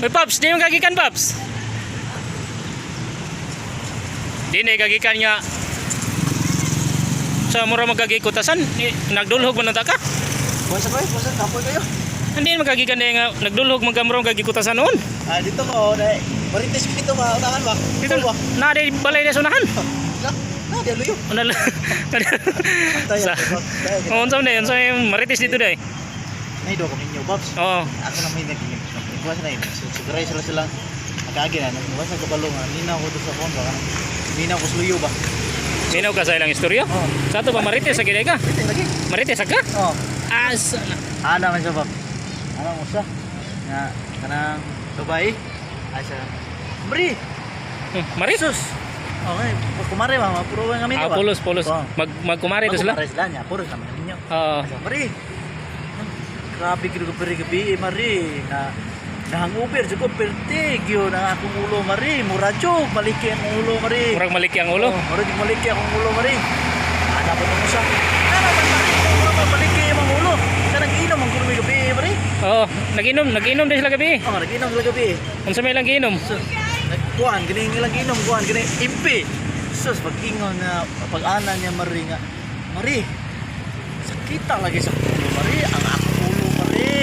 Uy, Paps, di mo kagikan, Paps. Di na kagikan nga. Sa mura magkagikutasan, eh, nagdulhog man ta ka. Buwasan ko eh, buwasan, kapoy kayo. Hindi magkagikan na nga nagdulhog man ka mura magkagikutasan noon. Ah, dito ko, na, marites ko dito ba, unahan ba? Dito ba? na di balay na sunahan. Na, na, di aluyo. Ano Tayo, Sa- tayo. Oh, unsa man day, unsa may marites dito day. Naido ko ninyo, Babs. Oo. Ako na may naging, nagbuwasan na yun. So, sugaray sila silang, nakaagi na, nagbuwasan kabalo nga, ninaw ko doon sa phone ba? Ninaw ko sluyo ba? Minaw ka sa ilang istorya. Oo. Sa ato ba marites sa gid ka? Marites lagi. Marites ka? Oo. Asa na. Ana man siya, Bab. Ana mo siya. Nga, kanang babae. Ay siya. Mri! Marites. Sus! Okay, kumare ba? Mapuro nga kami Ah, ba? pulos, pulos. Oo. Magkumare to sila. Magkumare sila niya, puros naman ninyo. Oo. Ay, siya, Mari! Grabe gid ko peri gabi, eh, Mari. Na nahanguber jud ko perti gyud ang akong ulo, Mari. Mura jud maliki ang ulo, Mari. Murag maliki ang ulo. Oh, mura jud maliki akong ulo, Mari. Ana ba mo siya? Ana man Mari, mura man maliki ang ulo. Sa nag-inom ang kuno gabi, eh, Mari. Oo, nag-inom, nag-inom din sila gabi. Oh, nag-inom sila gabi. Unsa may ilang giinom? So, nagkuan gani ilang inom kuan gani impi. Sus, pag-ingon na pag-ana niya Mari nga, Mari, sakita lagi sa ulo Mari, ang akong ulo Mari.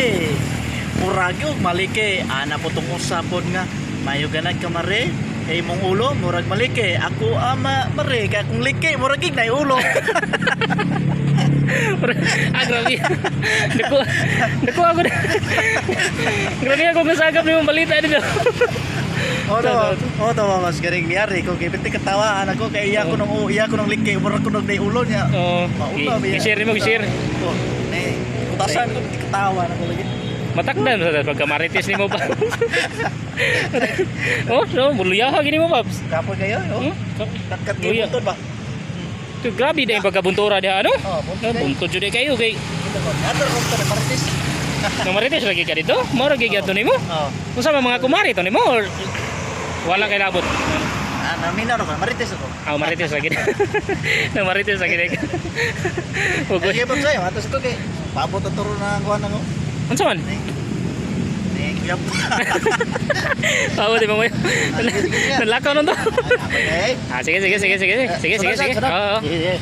Murag og maliki, ana po tong usapon nga mayo ganag ka Mari. Kay imong ulo murag maliki, ako ama Mari, kay akong liki murag gig nay ulo. Ah, grabe. Dako, dako ako na. Grabe ako masagap ni mong balita dito. Oh no, oh to mas galing niyari ko kay piti katawaan ako kay iya ko nung iya ko nung liki murag ko nung nay ulo niya. Oo. Mauna ba yan? I-share mo, i-share. Oh, ne, kutasan ko piti katawa na ko lagi. Matakdan sa pagka marites nimo pa. Oh, so muluyaha gini mo, Paps. Kapoy kayo, oh. Katkat kayo Luya. buntod ba? To, grabe din pagkabuntura diha ano? Oh, buntod Ah, kayo. buntod jud kayo kay Buntod ko. Ato ko to marites. nang marites lagi ka dito. Mao ra gyud to nimo. Oh. Unsa man mga kumari to nimo or wala kay labot? Ah, naminaw ko, marites ako. Ah, marites lagi. Nang marites lagi. Ugoy. Sige pa sayo, ato ko kay paabot ang turo na ang kuan nako. Unsa man? Ne. Ne, kuyap. Awa di ba mo? Sige, sige, sige. Nalakaw nun to. Okay. Ah, sige, sige, sige, sige. Sige, sige, sige. Oo. Sige, sige.